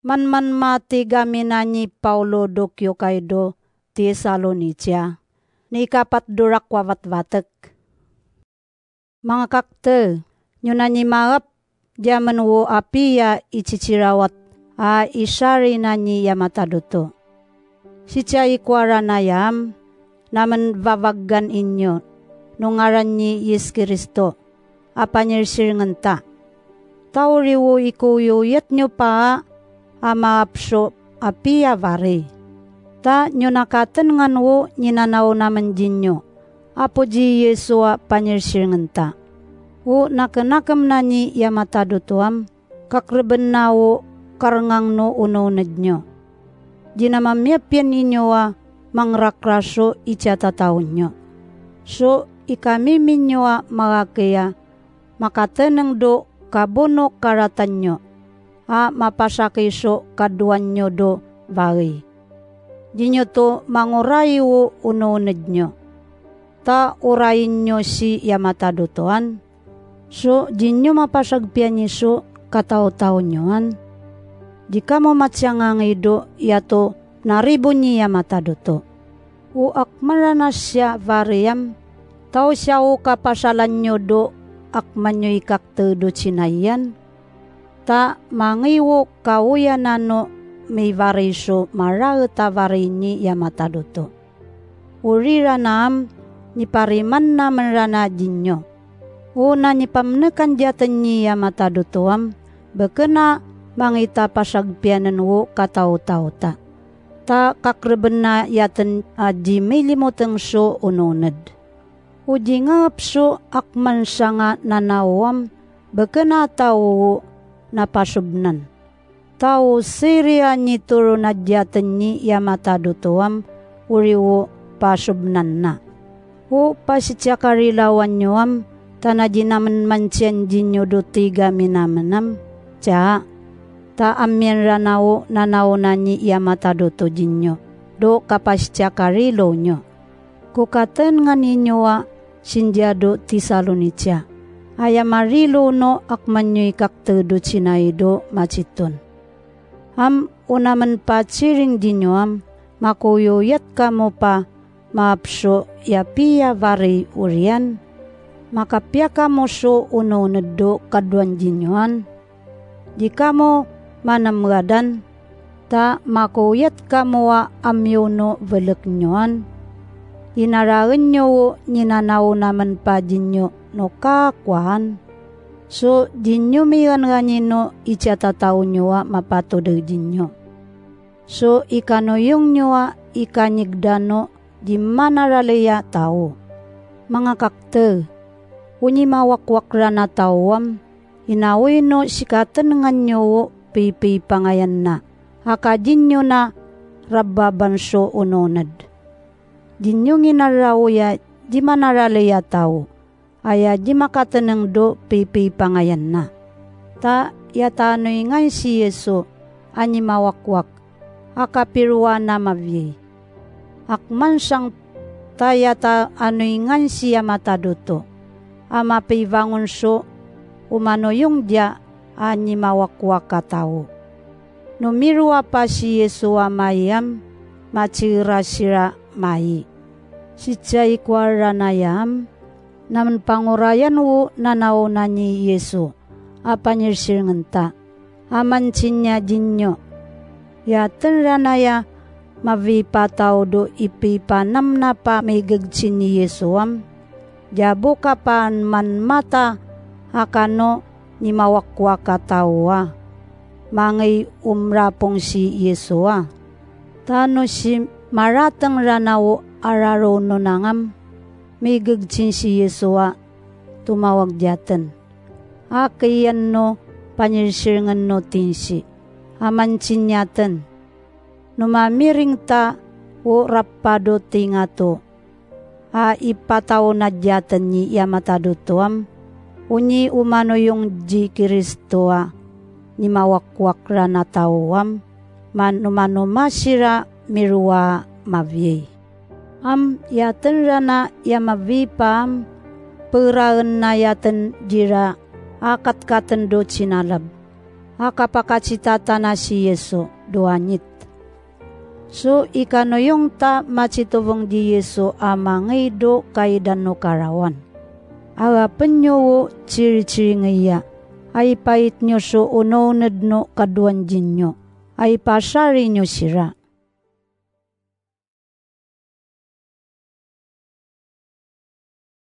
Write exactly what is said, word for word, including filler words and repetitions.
Man man ma tiga minanyi Paulo do kiokai do Tesalonika, ni kapat durak wabat batek. Mangakakte, nyunanyi maap, jamen wo apia icici rawat, a isari nanyi yamatadutu. Sica ikuara nayam, namen vavaggan inyo, nungaran nyi Yesus Kristo, apanyir sirngenta. Ta uriwu ikuyu yet nyu paa, ama apsu apia vari. Ta nyunakaten ngan wu nyinanau namen jinyu. Apuji Yesu apanyir sirngenta. Wu nakenakem nanyi yamatadutuam, kakreben na wu karngang nu unu uned nyu. Jinama miapien inyu a mangrakra su ica tatau nyu. Su ikami minyu a magakea, makateneng do kabunu karatan nyu. A mapasaki su kaduan nyu do vari. Jinyu tu mangurai wu unu uned nyu. Ta urai nyu si yamatadutuan. Su jinyu mapasagpia nyi su katautau nyuan. Jikamu maciangangi do yatu naribu nyi yamatadutu. Wu akman rana sia variam, tau sia wu kapasalan nyu do akman nyu ikakte do cinaian. Ta mangi wu kawuyan anu mi vari su marae ta vari nyi yamatadutu. Uri ranaam, nyipariman namen rana jinyu. Wu nanyipamnekan jaten nyi yamatadutuam, bekena mangita pasagpianen wu katautauta. Ta kakreben na yaten aji milimuteng su unu uned. Uji ngaap su akman sanga nanauam, bekena tau wu napasubnan. Tau siria nyi turu na jaten nyi yamatadutuam, uriwu pasubnan na. Wu pasicakari lawan nyuam, tana jinamen mancian jinyu do tiga minamenam, ca. Ta amien rana wu nanau nanyi yamatadutu jinyu, do kapasicakari lo nyu. Kukaten ngan inyu a sinja do Tesalonika. Aya marilu nu akman nyu ikakte do cinai do macitun. Am unamen paciring jinyuam, makuyu yat kamu pa maap su yapia vari urian, makapia kamu su unu uned do kaduan jinyuan. Jikamu manem ngadan, ta maku yet kamu a amyu nu velek nyuan. Inaraen nyu wu nyinanau namen pa jinyu nu kakuan. Su jinyu mian nganyi nu ica tatau nyu a mapatudek jinyu. Su ikanuyung nyu a ikanyikda nu jimanara leya tau. Mangakakte, unyi mawakwak rana tauam, inawi nu sikaten ngan nyu wu pipi pangayan na, aka jinyu na rababan su unu uned. Jinyu nginara uya jimanara leya tau, aya jimakateneng do pipi pangayan na. Ta yata anui ngan si Yesu, anyi mawakwak, aka pirua na maviei. Akman sang ta yata anui ngan si yamatadutu, ama pibangun su umanuyung ja anyi mawakwak atau. Nu mirua pa si Yesu a mai am, maciura sira mai. Sica ikuara naya am, namen pangurayan wu nanau nanyi Yesu, apanyir sirngenta, aman cinya jinyu. Yaten ranaya mavi patau do ipi panam napa migeg cin Yesu am. Jabu kapan man mata akanu nyimawakwak atau a. Mangei umrapung si Yesu a. Tanu si marateng ranau araru nunangam. Migeg cin si Yesu a tumawag jaten. Aki iyan nu panyir sirngen nu tinsi. Aman cin yaten. Numa miring ta wu rap padu tingatu. A ipatau na jaten nyi yamatadutuam. Unyi umanuyung ji Kristo a. Nyimawakwak rana tauam. Man numa numa sira mirua maviei. Am yaten rana yamavi paam, peraen na yaten jira akatkaten do cinalab. Akapakacita Tanasi Yesu, do anyit. Su ikan oyong ta macit obong di Yesu ama ñi do ka idan ukarawan. Aga pin nyo wu ciri-ciri ñi ya. Ai pait nyo su uno uned no kaduan jin nyo. Ai pasari nyo sira.